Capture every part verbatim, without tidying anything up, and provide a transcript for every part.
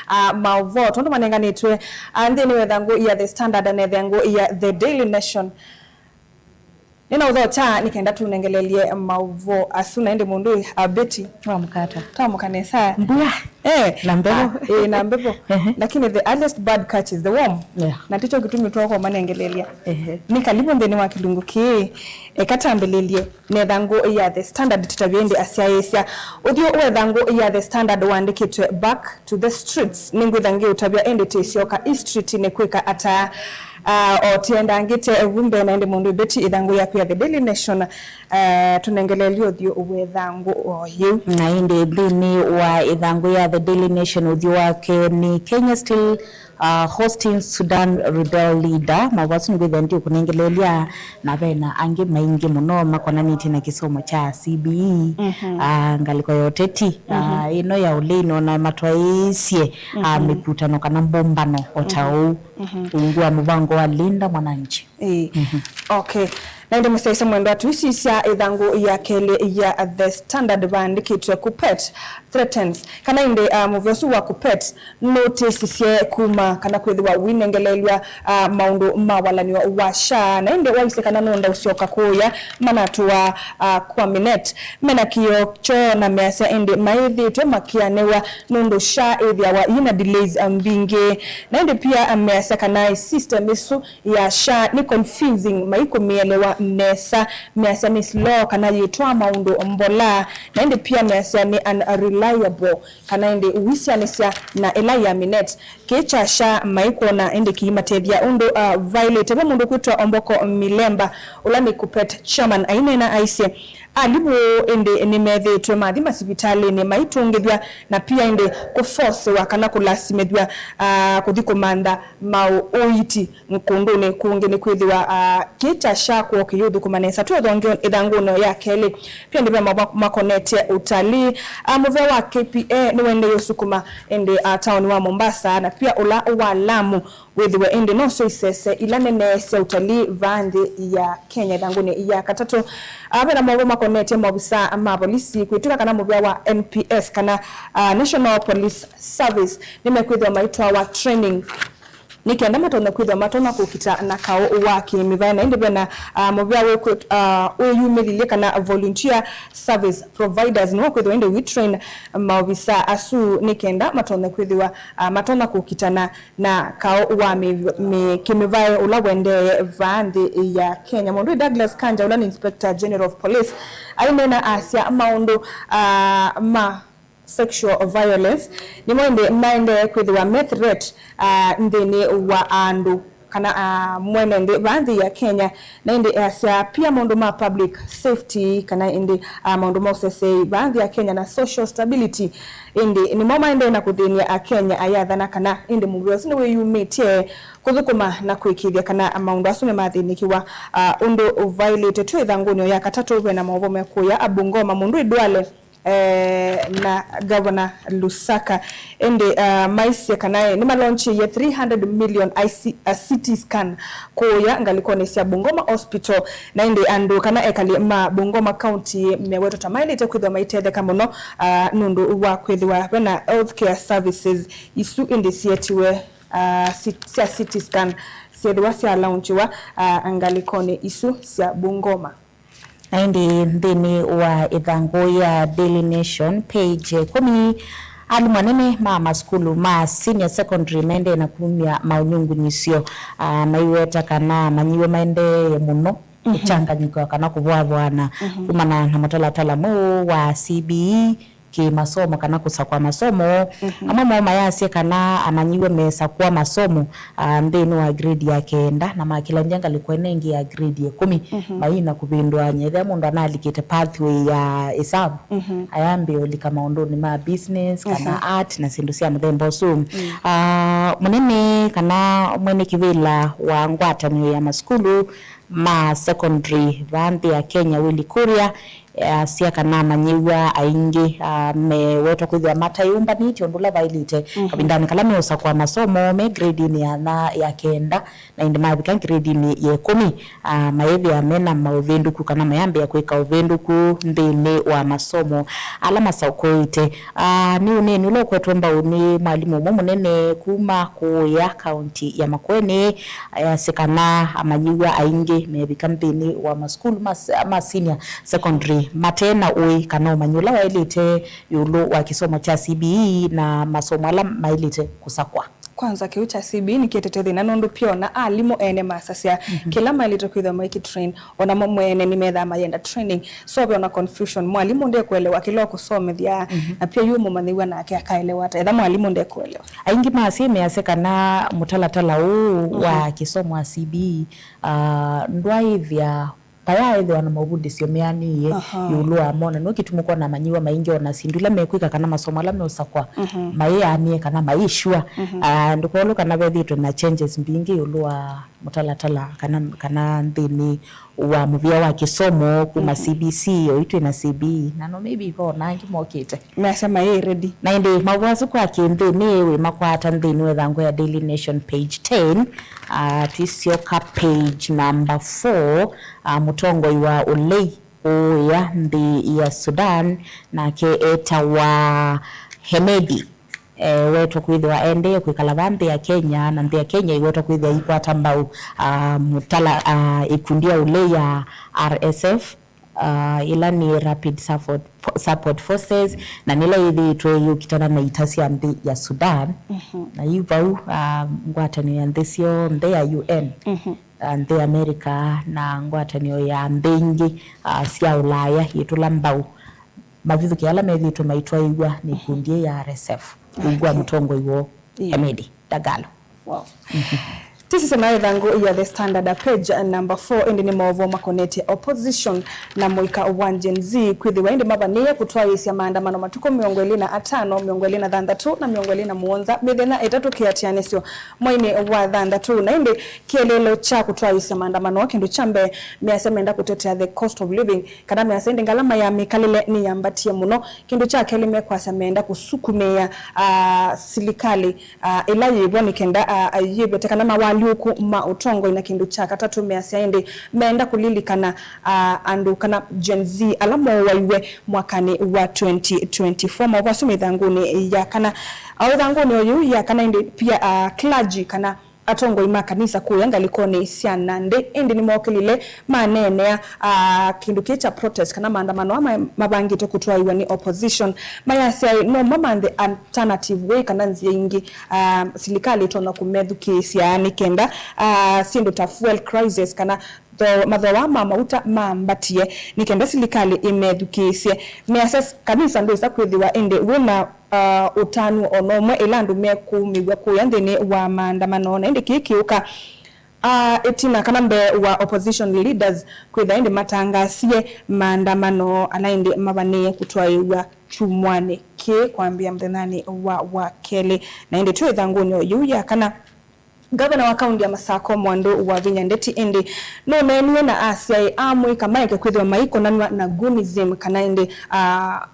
a maũvoo, tondũ manenganĩtwe, a, nthĩnĩ wa ĩthangũ ya The Standard na ĩthangũ ya The Daily Nation. Nĩnaũthokya nĩ kenda tũnengelelye maũvoo asu, na ĩndĩ mũndũ, a, Betty. Wamũkata. Twamũka nesa. Mbua. Eh, na mbevo. Ah, eh, na mbevo. Ehe. Lakini the earliest bird catches the worm. Yeah. Na tikyo kĩtumi twakomanengelelya. Ehe. Nĩ kalivu nthĩnĩ wa kĩlungu kĩĩ. Eka tambĩlĩlye na ĩthangũ ya The Standard, tũtavye ĩndĩ asyaĩĩsya. Ũthyũ wa ĩthangũ ya The Standard wandĩkĩtwe, "Back to the streets." Nĩngwĩtha ngĩũtavya, ĩndĩ tĩsyoka i street nĩ kwĩka ata? Ah, o tienda ngĩte vu mbee, na ĩndĩ mũndũ Betty, ĩthangũ yaku ya The Daily Nation, ah, tũnengelelye ũthyũ wa ĩthangũ o yĩu. Na ĩndĩ nthĩnĩ wa ĩthangũ ya The Daily Nation, ũthyũ wake nĩ, "Kenya still, uh, hosting Sudan rebel leader." Mavasũ nĩngwĩthĩa ndiũkũnengelelya, na vena angĩ maingĩ mũno makonanĩtye na kĩsomo kya C B E, mhm, ah, ngalĩko ya ũteti, ah, mhm, ĩno ya ũlei, nona matwaĩĩsye, ah, mhm, mĩkutano kana mbũmbano o ta, mhm, ũu, mhm, ungu wa mũvango wa Linda Mwananchi. Ĩĩ. Mhm. Okay. Na ĩndĩ mũsyaĩĩsya mwendwa, tũisisya ĩthangũ ya kelĩ ya The Standard, vaandĩkĩtwe, "Kuppet threatens." Kana ĩndĩ, ah, mũvea ũsu wa Kuppet nũtĩsisye kuma kana kwĩthĩwa wĩnengelelw'a, ah, maũndũ ma walanĩo wa SHA, na ĩndĩ waisye kana nũenda ũsyoka kũũya manatũa, ah, kwa Minet. Mena kĩoo kyoo na measya ĩndĩ mayĩthĩĩtwe makĩanĩw'a nũndũ SHA ĩthĩawa yĩna delays, ah, mbingĩ. Na ĩndĩ pia, ah, measya kana system ĩsu ya SHA nĩ confusing, maikũmĩelewa nesa, measya nĩ slow kana yĩtwaa maũndũ mbola, na ĩndĩ pia measya nĩ unreliable, kana ĩndĩ ũisyanĩsya na ĩla ya Minet. Kĩĩ kya SHA maikwona ĩndĩ kĩimatethya ũndũ, uh, vaĩlĩte. Ve mũndũ ũkwĩtwa Omboko Milemba, ũla nĩ Kuppet chairman, aineena aisye, alimũ ĩndĩ nĩmethĩĩtwe mathi masivitalĩnĩ maitũngĩthw'a, na pia ĩndĩ kũfosiwa kana kũlasimĩthw'a, ah, kũthi kũmantha maũũiti kũndũnĩ kũngĩ, nĩkwĩthĩwa, ah, kĩĩ kya SHA kwoo kĩyĩũthũkũma nesa. Twĩ ũthonge ĩthangũnĩ ya kelĩ, pia ĩndĩ ve maũvoo makonetye ũtalii. Ah, mũvea wa K P A nĩwaendeeie ũsukuma ĩndĩ, ah, taoni wa Mombasa, na pia ũla wa Lamu wĩthĩwe ĩndĩ nosyo isese ila nene sya ũtalii vaa nthĩ ya Kenya. Ĩthangũnĩ ya katatũ, ah, ve na maũvoo makonetye maovisaa ma volisi kwĩtw'ĩka kana mũvea wa N P S kana, ah, National Police Service nĩmekwĩthĩwa maitwawa training nĩ kenda matonye kwĩthĩwa matonya kũkita na kaũ wa kĩmĩvae. Na ĩndĩ ve na, ah, mũvea wĩkwĩ-, ah, wĩyumĩlilye kana volunteer service providers nĩwo kwĩthĩwa ĩndĩ wĩ train maovisaa asu nĩ kenda matonye kwĩthĩwa, ah, matonya kũkitana na kaũ wa mĩ-, mĩ-, kĩmĩvae ũla wendee vaa nthĩ ya Kenya. Mũndũ Douglas Kanja, ũla nĩ Inspector General of Police, aineena asya maũndũ, ah, ma sexual violence nĩmo ĩndĩ maendee kwĩthĩwa me threat, ah, nthĩnĩ wa andũ kana, ah, mwene nthĩ vaa nthĩ ya Kenya. Na ĩndĩ asya pia maũndũ ma public safety kana ĩndĩ, ah, maũndũ ma ũseseei vaa nthĩ ya Kenya na social stability ĩndĩ nĩmo maendee na kũthĩny'a Akenya, ayathana kana ĩndĩ mũvea ũsu nĩwĩyumĩtye kũthũkũma na kũĩkĩĩthya kana maũndũ asu nĩmathĩnĩkĩwa, ah, ũndũ vaĩlĩte. Twĩ ĩthangũnĩ ya katatũ, ve na maũvoo mekũya a Bungoma, mũndũ Idwale, eh, na Governor Lusaka. Ĩndĩ, ah, maisye kana, eh, nĩmalaunchĩie three hundred million I C, ah, C T scan kũya ngalĩkonĩ sya Bungoma Hospital, na ĩndĩ andũ kana ekali ma Bungoma County mewetwa ta maĩlĩte kwĩthĩwa maitetheka mũno, ah, nũndũ wa kwĩthĩwa ve na healthcare services isu ĩndĩ sietiwe, ah, si-, sya C T scan syethĩwa syalaunchiwa, ah, ngalĩkonĩ isu sya Bungoma. Na ĩndĩ nthĩnĩ wa ĩthangũ ya Daily Nation, page ĩkũmi, alimũ anene ma masukulu ma senior secondary maendee na kumya maũnyungunyĩsyo, ah, maiweta kana amanyiw'a maendee mũno, mhm, kũkyanganyĩka kana kũvũavũana, mhm, kumana na mũtalatala mweũ wa C B E kĩ-masomo kana kũsakũa masomo. Mhm. Amwe moo mayasya kana amanyiw'a mesakũa masomo, ah, nthĩnĩ wa grade ya kenda na makĩlany'a ngalĩko ĩno ĩngĩ ya grade ya ĩkũmi, mhm, maina kũvĩndũany'a. Ethĩa mũndũ analikĩte pathway ya ĩsavu, mhm, ayambĩĩa ũlika maũndũnĩ ma business kana, mhm, art na syĩndũ sya mũthemba ũsu. Mm. Ah, mũnene kana mwene kĩvĩla wa ngwatanĩo ya masukulu ma secondary vaa nthĩ ya Kenya, Willy Kuria, asya kana amanyĩw'a aingĩ, ah, mewetwa kwĩthĩwa matayũmbanĩtye ũndũ ũla vaĩlĩte kavindanĩ kala meũsakũa masomo me grade-inĩ ya na, ya kenda, na ĩndĩ mavika grade-inĩ ya ĩkũmi, ah, mayĩthĩa mena maũvĩndũku kana mayambĩĩa kwĩka ũvĩndũku nthĩnĩ wa masomo ala masakũĩte. Ah, nĩ ũneeni ũla ũkwetwe mbau nĩ mwalimũ ũmwe mũnene kuma kũya kaunti ya Makueni, ayasya kana amanyĩw'a aingĩ mevika nthĩnĩ wa masukulu ma, ma senior secondary mate na ũĩ kana ũmanyi ũla waĩlĩte ĩũlũ wa kĩsomo kya C B E na masomo ala maĩlĩte kũsakwa. Kwanza, kĩu kya C B E nĩkĩetete thĩna, nũndũ pia ona alimũ ene masasya kĩla maĩlĩte kwĩthĩwa maiki train, ona mo mwene nĩmethaa mayenda training. So ve ona confusion, mwalimũ ndekũelewa kĩla ũkũsomethya, na pia yu mũmanyĩw'a nake akaelewa ata etha mwalimũ ndekũelewa? Aingĩ masye measya kana mũtalatala ũũ wa kĩsomo wa C B E, ah, ndwaĩthĩa, vayaĩthĩwa na maũvundĩsyo meanĩie ĩũlũ wa mo, na nĩkyo kĩtumi ũkwona amanyĩw'a maingĩ ona syĩndũ ila mekwĩka kana masomo ala meũsakwa mayĩanĩe kana mayĩsure. Ah, ndũkolwe kana vethĩĩtwe na changes mbingĩ ĩũlũ wa mũtalatala kana, kana nthĩnĩ wa mũvĩa wa kĩsomo kuma C B C, oyu twĩ na C B E, na no maybe vo na angĩ mokĩte. Measya mayĩ ready. Na ĩndĩ maũvoo asu kwa kĩnthĩnĩ wĩmakwata nthĩnĩ wa ĩthangũ ya Daily Nation page ten, ah, twisyoka page number four, ah, mũtongoi wa ũlei kũya nthĩ ya Sudan, nake etawa Hemedi. E, wetwa kwĩthĩwa aendee kwĩkala va nthĩ ya Kenya, na nthĩ ya Kenya ĩwetwa kwĩthĩwa ikwata mbau, ah, mũtala, ah, ĩkundi ya ũlei ya R S F, ah, ĩla nĩ Rapid Support, Support Forces, na nĩla yĩthĩĩtwe yũkitana na ita sya nthĩ ya Sudan. Na yu vau, ah, ngwatanĩo ya nthĩ syonthe ya U N, ah, nthĩ ya America, na ngwatanĩo ya nthĩ ingĩ, ah, sya Ũlaya yĩtũla mbau mavithũkĩ ala methĩĩtwe maitwaĩw'a nĩ ikundi ya R S F, ungu wa mũtongoi woo, Hemedi Dagalo. Wow. Tũsisye na ĩthangũ ya The Standard, a page number four, ĩndĩ nĩ maũvoo makonetye opposition na mũika wa Gen Z kwĩthĩwa ĩndĩ mavanĩĩe kũtwaĩĩsya maandamano matukũ mĩongo ĩlĩ na atano, mĩongo ĩlĩ na thanthatũ, na mĩongo ĩlĩ na mũonza, mĩthenya ĩtatũ kĩatĩanĩsyo mweinĩ wa thanthatũ. Na ĩndĩ kĩeleelo kya kũtwaĩĩsya maandamano, kĩndũ kya mbee, measya menda kũtetea the cost of living, kana measya ĩndĩ ngalama ya mĩkalĩle nĩyambatie mũno. Kĩndũ kya kelĩ, mekwasya meenda kũsukumĩĩa, ah, silikalĩ, ah, ĩla yĩvo nĩ kenda, ah, yĩvete kana mawalyũku ma ũtongoi. Na kĩndũ kya katatũ, measya ĩndĩ meenda kũlilikana, ah, andũ kana Gen Z ala mooaiwe mwakanĩ wa twenty twenty-four. Maũvoo asu me ĩthangũnĩ ya kana. O ĩthangũnĩ o yĩu ya kana ĩndĩ pia, ah, clergy kana atongoi ma kanisa kũya ngalĩkonĩ sya na nthĩ, ĩndĩ nĩmookĩlile maneenea, ah, kĩndũ kĩĩ kya protest kana maandamano aa ma-, mavangĩte kũtwaĩwa nĩ opposition. Mayasya no mamanthe alternative way kana nzĩa ingĩ, ah, silikalĩ ĩtonya kũmethukĩĩsya nĩ kenda, ah, syĩndũ ta fuel crisis kana tho-, mathooa ma mauta mambatie nĩ kenda silikalĩ ĩmethukĩĩsye. Measya kanisa ndwĩsa kwĩthĩwa ĩndĩ wĩ na ah, ũtanu o na ũmwe ĩla andũ mekũũmĩw'a kũya nthĩnĩ wa maandamano. Na ĩndĩ kĩĩ kĩũka, ah, ĩtina kana mbee wa opposition leaders kwĩtha ĩndĩ matangasie maandamano ala ĩndĩ mavanĩĩe kũtwaĩw'a kyumwanĩ kĩĩ kwambĩĩa mũthenyanĩ wa, wa kelĩ. Na ĩndĩ twĩ ĩthangũnĩ o yĩu ya kana, Ngavana wa kaunti ya Masako, Mwandu Wavinya Ndeti, ĩndĩ nũneenie na asyaĩ amũika maeke kwĩthĩwa maikonanw'a na goonism kana ĩndĩ, ah,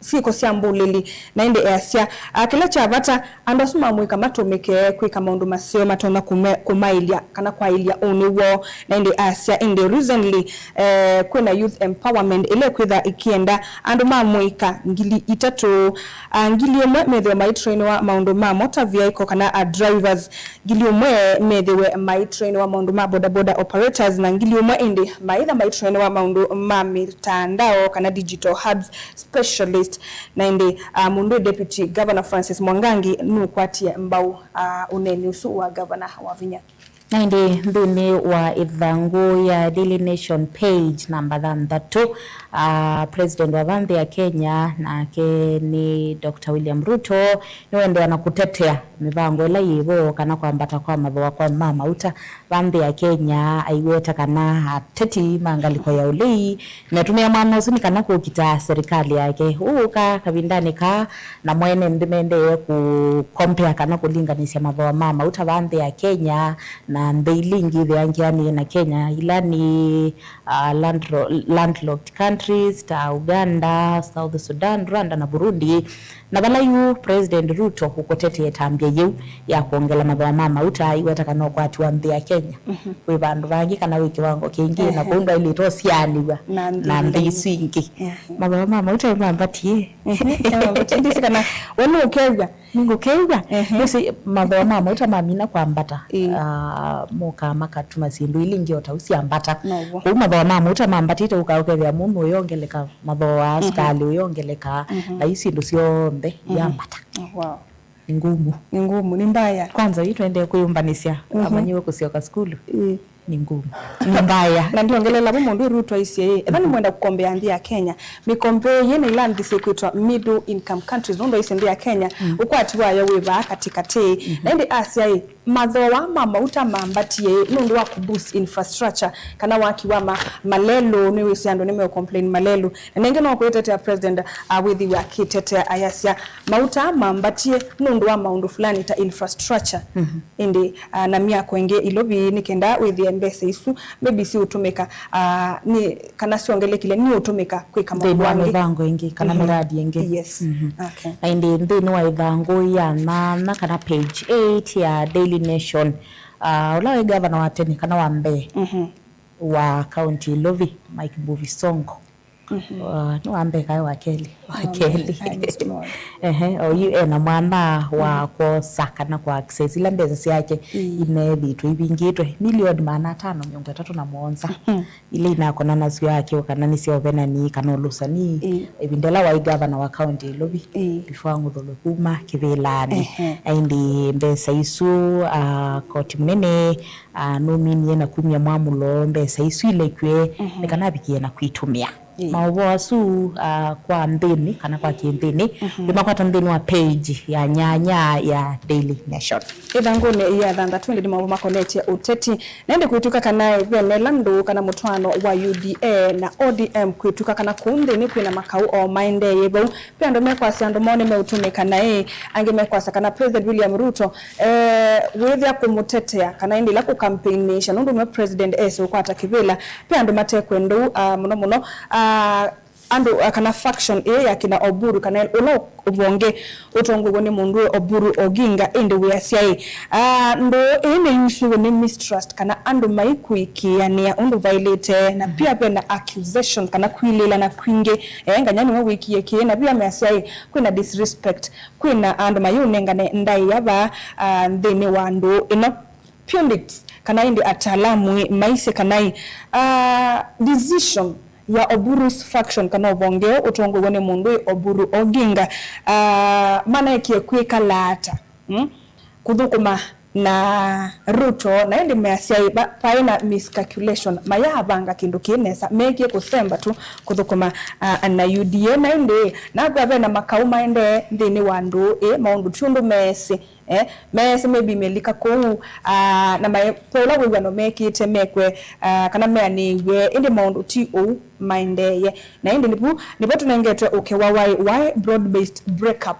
syĩko sya mbũlĩli, na ĩndĩ easya, ah, kĩla kya vata andũ asu mamũika matũmĩke kwĩka maũndũ maseo matonya kũme-, kũmaĩlya kana kwaĩlya ũnĩ woo. Na ĩndĩ asya ĩndĩ recently, eh, kwĩna youth empowerment ĩla ĩkwĩtha ĩkĩenda andũ mamũika ngili itatũ, ah, ngili ĩmwe methĩwe maitrainiwa maũndũ ma motor vehicle kana, ah, drivers, ngili ũmwe methĩwe maitrainiwa maũndũ ma bodaboda operators, na ngili ũmwe ĩndĩ maitha maitrainiwa maũndũ ma mĩtandao kana digital hubs specialist. Na ĩndĩ, ah, mũndũ Deputy Governor Francis Mwangangi nũkwatie mbau, ah, ũneeni ũsu wa Ngavana Wavinya. Na ĩndĩ nthĩnĩ wa ĩthangũ ya Daily Nation page namba thanthatũ, ah, President wa va nthĩ ya Kenya nake nĩ Doctor William Ruto nĩwendeea na kũtetea mĩvango ĩla yĩ vo kana kwambata kwa mathooa kwa ma mauta va nthĩ ya Kenya, aiweta kana ateti ma ngalĩko ya ũlei metũmĩa mwanya ũsu nĩ kana kũkita serikali yake. Ũũka kavindanĩ kaa, na mwene nthĩ mendee kũ compare kana kũlinganĩsya mathooa ma mauta va nthĩ ya Kenya na nthĩ ila ingĩ itheangeanĩe na Kenya, ila nĩ uh, landlo-, landlocked countries ta Uganda, South Sudan, Rwanda na Burundi. Na vala yu President Ruto ũkũtetee ĩtambya yĩu ya kwongela mathooa ma mauta, aiweta kana ũkwati wa nthĩ ya Kenya wĩ vandũ vangĩ kana wĩ kĩwango kĩngĩ, na kũu ndwaĩlĩte ũsianĩw'a na nthĩ isu ingĩ. Mathooa ma mauta nĩmambatie. Ndĩsĩ kana we nũkew'a. Nĩngũkew'a. Nĩsĩ mathooa ma mauta mamina kwambata, ah, mokaa makatuma syĩndũ ila ingĩ o ta u syambata. Kwoou mathooa ma mauta mambatĩte, ũkaa ũkethĩa mũndũ ũyongeleka, mathooa a sukalĩ ũyongeleka, na ii syĩndũ syonthe iambata. Nĩ ngumu. Nĩ ngumu, nĩ mbaya. Kwanza yu twendee kwĩyũmbanĩsya, amanyĩwe kũsyoka sukulu. Nĩ ngumu. Nĩ mbaya. Na ndiongelela vu mũndũ Ruto aisye ĩ, ethwa nĩmwenda kũkombea nthĩ ya Kenya, mĩkombe yĩ na ila nthĩ syĩkwĩtwa middle income countries, nũndũ aisye nthĩ ya Kenya ũkwati wayo wĩ vaa katĩkatĩ. Na ĩndĩ asya ĩ, mathooa ma mauta mambatie ĩ, nũndũ wa kũboost infrastructure kana waki wa ma-, malelũ, nĩwĩsĩ andũ nĩmeũcomplain malelũ. Na nĩngĩ no kwĩtetea President, uh, wĩthĩwe akĩtetea ayasya mauta mambatie nũndũ wa maũndũ fulani ta infrastructure. Ĩndĩ, ah, na myako ĩngĩ Ilovi nĩ kenda wĩthĩe mbesa isu maybe siũtũmĩka, ah, nĩ, kana syongelekile nĩũtũmĩka kwĩka maũndũ angĩ. Nthĩnĩ wa mĩvango ĩngĩ kana mĩradi ĩngĩ. Yes. Okay. Na ĩndĩ nthĩnĩ wa ĩthangũ ya nyanya kana page eight ya Daily Nation, ah, ũla waĩ gavana wa tene kana wa mbee wa kaunti Ilovi, Mike Mbuvi Sonko, Uh, nĩ wa mbee kaĩ wa kelĩ? Wa kelĩ. Ehe, oyu ena mwana wa kwosa kana kwa access ila mbesa syake imethĩtwe ivingĩtwe milioni maana atano mĩongo ĩtatũ na mũonza, ila inakonanasw'a akĩo kana nĩ sya ũvenani kana ũlũsani, ĩvinda ĩla waĩ gavana wa kaunti ya Ilovi, before ang'uthũlwe kuma kĩvĩlanĩ. Na ĩndĩ mbesa isu, uh, koti mũnene, uh, nũminie na kumya mwamũlo mbesa isu ilekw'e nĩ kana avikie na kwitũmĩa. Maũvoo asu, ah, kwa nthĩnĩ kana kwa kĩnthĩnĩ, nĩmakwata nthĩnĩ wa page ya nyanya ya Daily Nation. Ĩthangũnĩ ya thanthatũ ĩndĩ nĩ maũvoo makonetye ũteti. Na ĩndĩ kwĩtw'ĩka kana vena ĩla ndũũ kana mũtwaano wa U D A na O D M, kwĩtw'ĩka kana kũu nthĩnĩ kwĩna makaũ o maendeeye vau. Ve andũ mekwasya andũ moo nĩmeũtũmĩka naĩ, angĩ mekwasya kana President William Ruto, eh, wĩthĩa kũmũtetea kana ĩndĩ ĩla kũkampeiniisha nũndũ nĩwe President ese ũkwata kĩvĩla. Ve andũ matekwenda ũu, ah, mũno mũno, ah, andũ, ah, kana faction ĩĩ ya kina Oburu kana ũla ũvonge ũtongoew'e nĩ mũndũ wĩ Oburu Oginga, ĩndĩ wĩasya ĩ, ah, ndũũ ĩĩ nĩyusĩwe nĩ mistrust kana andũ maikũĩkĩĩanĩa ũndũ vaĩlĩte, na pia ve na accusation kana kwilĩĩlana kwingĩ, eh, nganya nĩwe wĩkie kĩĩ, na pia measya ĩ, kwĩna disrespect, kwĩna andũ mayĩũnengane ndaĩa vaa, ah, nthĩnĩ wa ndũũ ĩno. Pundits, kana ĩndĩ ataalamu ĩ, maisye kana ĩ, ah, decision ya Oburu's faction kana ũvonge ũtongoew'e nĩ mũndũ wĩ Oburu Oginga, ah, manaekie kwĩkala ata, mm, kũthũkũma na Ruto, na ĩndĩ measya ĩ, va-, vaĩ na miscalculation, mayaavanga kĩndũ kĩ nesa, meekie kũsemba tu kũthũkũma, ah, na U D A. Na ĩndĩ nakw'a ve na makaũ maendee nthĩnĩ wa ndũũ ĩ, maũndũ ti ũndũ meesĩ. Eh, meesĩ maybe melika kũu, ah, na mae-, ve ũla wĩw'ano mekĩte mekwe, ah, kana meanĩiw'e, ĩndĩ maũndũ ti ũu maendeeye. Na ĩndĩ nĩvu, nĩvo tũnengetwe ũkewa wa why broad-based breakup.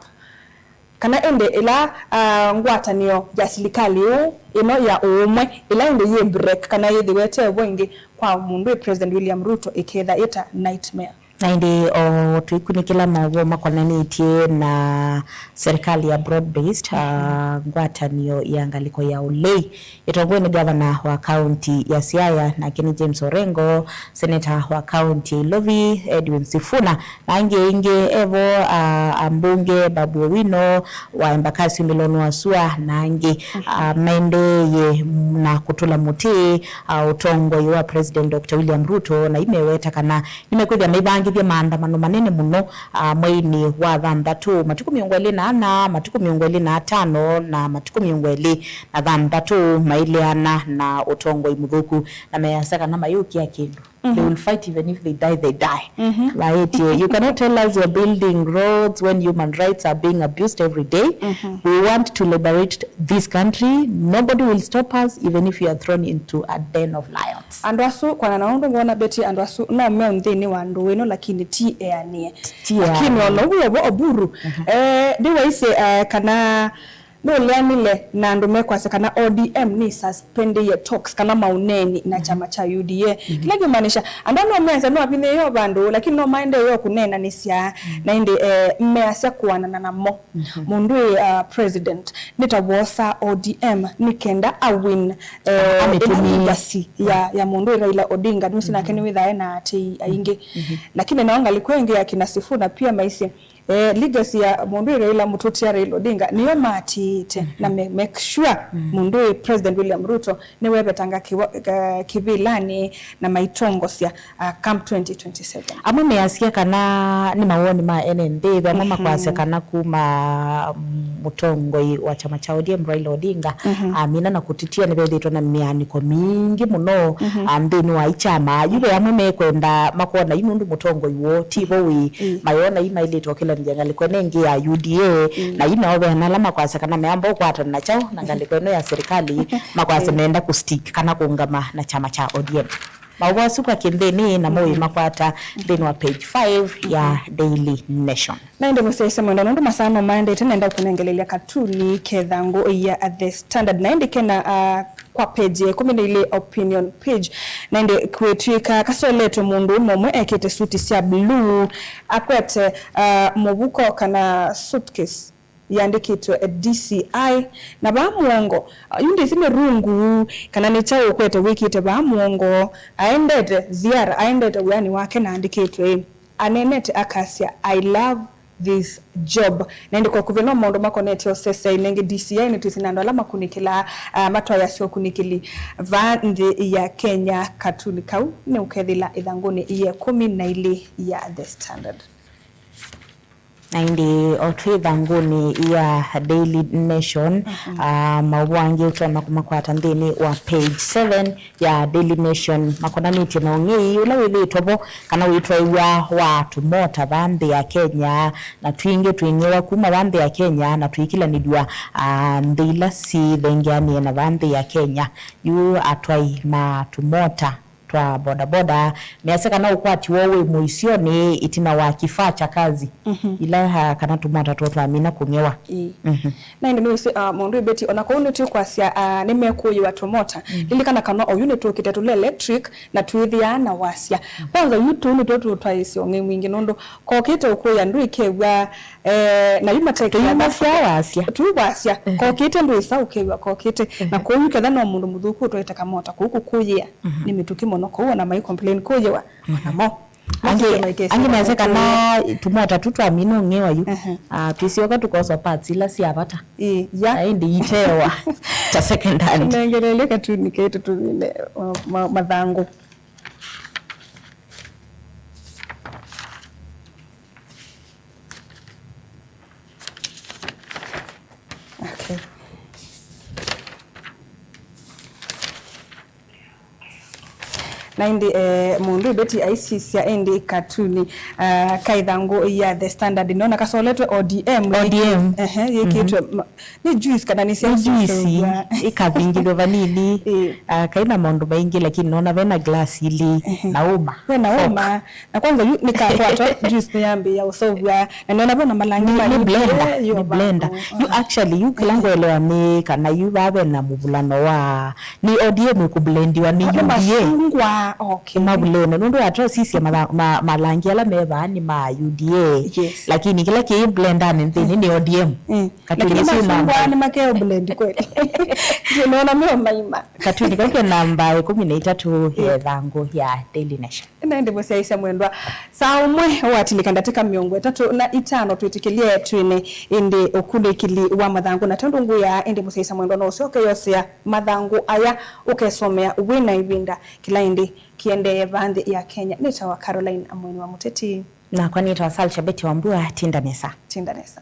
Kana ĩndĩ ĩla, ah, ngwatanĩo ya silikalĩ ũũ, ĩno ya ũũmwe, ĩla ĩndĩ yĩ break, kana yĩthĩwe ĩtevo ĩngĩ kwa mũndũ wĩ President William Ruto, ĩketha ĩta nightmare. Na ĩndĩ o tũikunĩkĩla maũvoo makonanĩtye na serikali ya broad-based, ah, ngwatanĩo ya ngalĩko ya ũlei ĩtongoew'e nĩ gavana wa kaunti ya Siaya, nake nĩ James Orengo, seneta wa kaunti ya Ilovi Edwin Sifuna, na angĩ aingĩ evo, ah, ambunge Babu Owino wa Embakasi, Miloni wa Sua, na angĩ, ah, maendeeye na kũtũla mũtĩ, ah, ũtongoi wa President Doctor William Ruto, na imeweta kana nĩmekwĩthĩa maivangĩthye maandamano manene mũno, ah, mweinĩ wa thanthatũ, matukũ mĩongo ĩlĩ na ana, matukũ mĩongo ĩlĩ na atano, na matukũ mĩongo ĩlĩ na thanthatũ, maileana na ũtongoi mũthũku, na measya kana mayũkĩa kĩndũ. They will fight even if they die, they die. Maĩtye, you cannot tell us you're building roads when human rights are being abused every day. We want to liberate this country. Nobody will stop us even if you are thrown into a den of lions. Andũ asu, kwana na ũndũ ngona Betty, andũ asu no meo nthĩnĩ wa ndũũ ĩno, lakini ti eanĩe. Ti eanĩe. Lakini ona ũguo vo Oburu, eh, ndĩwaisye, eh, kana nũleanile na andũ mekwasya kana O D M nĩsuspendie talks kana maũneeni na kyama kya U D A. Kĩla kĩmaanisha, andũ aa no measya no avinyĩĩo vandũ, lakini no maendee o kũneenanĩsya, na ĩndĩ, eh, measya kũanana namo. Mũndũ wĩ, uh, president nĩ ta wosa O D M nĩ kenda a win, eh, ĩla legacy ya, ya mũndũ wĩ Raila Odinga, nĩwĩsĩ nake nĩwĩthaa e na atĩĩi aingĩ. Lakini nao ngalĩko ĩngĩ ya kina Sifuna pia maisye, eh, legacy ya mũndũ wĩ Raila, mũtũtia Raila Odinga, nĩyo maatĩĩte na me, make sure mũndũ wĩ President William Ruto nĩwevetanga kĩwa-, eh, kĩvĩlanĩ na maitongosya, uh, come twenty twenty-seven. Amwe measya kana nĩ mawoni ma ene nthĩ, amwe makwasya kana kuma mũtongoi wa kyama kya O D M Raila Odinga amina na kũtitia nĩvethĩtwe na mĩanĩko mingĩ mũno, ah, nthĩnĩ wa ikyama. Yu ve amwe mekwenda makwona yu nũndũ mũtongoi woo ti vo wĩ, mayona yu mailĩte ũkĩlanĩlya ngalĩko ĩno ĩngĩ ya U D A, na yu nao ve ana ala makwasya kana meamba ũkwatana na kyaũ na ngalĩko ĩno ya serikali, makwasya meenda kũstick kana kũngama na kyama kya O D M. Maũvoo asu kwa kĩnthĩnĩ namo wĩmakwata nthĩnĩ wa page five ya Daily Nation. Na ĩndĩ mũsyaĩĩsya mwendwa, nũndũ masaa no maendete, nenda kũnengelelya katuni kethangũ ya The Standard. Na ĩndĩ kena, ah, kwa page ya ĩkũmi na ilĩ opinion page. Na ĩndĩ kwĩtw'ĩka kasoletwe mũndũ ũmwe ũmwe ekĩte suti sya blue, akwete, ah, mũvuko kana suitcase yandĩkĩtwe D C I, na vaa mũongo, ah, yu ndĩsĩ nĩ rungu kana nĩ kyaũ ũkwete wĩkĩte vaa mũongo, aendete ziara, aendete wĩanĩ wake na andĩkĩtwe ĩ, aneenete akasya, "I love this job." Na ĩndĩ kwa ũkuvĩ no maũndũ makonetye ũseseĩ. Nengĩ D C I nĩtwĩsĩ na andũ ala makunĩkĩlaa, ah, matwaĩasya ũkunĩkĩli vaa nthĩ ya Kenya. Katuni kau nĩũkethĩla ĩthangũnĩ ya ĩkũmi na ilĩ ya The Standard. Na ĩndĩ o twĩ ĩthangũnĩ ya Daily Nation, ah, maũvoo angĩ ũtonya kũmakwata nthĩnĩ wa page seven ya Daily Nation makonanĩtye na ũng'ei ũla wĩthĩĩtwe vo, kana wĩtwaĩw'a wa tũmota vaa nthĩ ya Kenya, na twingĩ twĩng'ĩwa kuma vaa nthĩ ya Kenya na twĩkĩlanĩlw'a, ah, nthĩ ila syĩthengeanĩe na vaa nthĩ ya Kenya. Yu atwai ma tũmota twa bodaboda measya kana ũkwati woo wĩ mũisyonĩ ĩtina wa kifaa cha kazi, ila, ah, kana tũmota twoo twamina kũng'ewa. Ĩĩ. Na ĩndĩ nĩwĩsĩ, ah, mũndũ ĩbeti, ona kũu nĩtwĩkwasya, ah, nĩmekũĩwa tũmota. Lilikana kana oyu nĩtũkĩte tũla electric na twĩthĩaa na wasya. Kwanza yu tũu nĩtwo tũtwaĩsye ũng'ei mwingĩ nũndũ kokĩte ũkũya ndwĩkew'a, eh, na yu matekĩaa tũyumasya wasya. Tũu wasya. Kokĩte ndwĩsa ũkew'a kokĩte. Na kũu yu ketha no mũndũ mũthũku ũtwaĩte kamota kũu kũkũyĩa. Nĩ mĩtũkĩ mũno kũu ona mai complain kũyĩwa. Onamo. Angĩ, angĩ measya kana tũmota tu twamina ũng'ewa yu. Ah, twĩsyoka tũkosa parts ila sya vata. Ĩĩ, ya. Na ĩndĩ itewa ta second hand. Nengelele katuni kaitũ tũmine, ma-, ma-, mathangũ. Okay. Na ĩndĩ, eh, mũndũ ĩbeti aisisya ĩndĩ katuni, ah, ka ĩthangũ ya The Standard. Nona kasoletwe O D M. O D M. Ehe, yĩkĩtwe ma-, nĩ juice kana nĩ sya juice. Ĩkavingĩlw'a vanini. Ĩĩ. Ah, kaina maũndũ maingĩ, lakini nona vena glass ilĩ na ũma. Vena ũma. Na kwanza yu nĩkakwatwa juice nĩyambĩĩa ũseũvw'a, na nĩona vena malangi ma U D A, nĩ blender. Yu actually yu kĩla ngwelewa nĩ kana yu vaa vena mũvulano wa, nĩ O D M ĩkũblendiwa nĩ U D A. Nĩ masungwa, okay. Nĩ mavulene nũndũ atosisye malangi ala me vaa nĩ ma U D A. Yes. Lakini kĩla kĩ blendanĩ nthĩnĩ nĩ O D M. Lakini masungwa nĩ makeo blend kweli. Nĩona meo maima. Katuni kau ke namba ĩkũmi na itatũ ya ĩthangũ ya Daily Nation. Na ĩndĩ mũsyaĩĩsya mwendwa, saa ũmwe ũatilĩka ndatĩka mĩongo ĩtatũ na itano twĩtĩkĩlye twĩne ĩndĩ ũkunĩkĩli wa mathangũ. Na tondũ ngwĩaa ĩndĩ mũsyaĩĩsya mwendwa no ũsyoke yosea mathangũ aya ũkesomea wĩ na ĩvinda kĩla ĩndĩ kĩendee vaa nthĩ ya Kenya. Nĩtawa Caroline Amweni wa Mũteti. Nakwa nĩtawa Salcha Betty Wambua. Tinda nesa. Tinda nesa.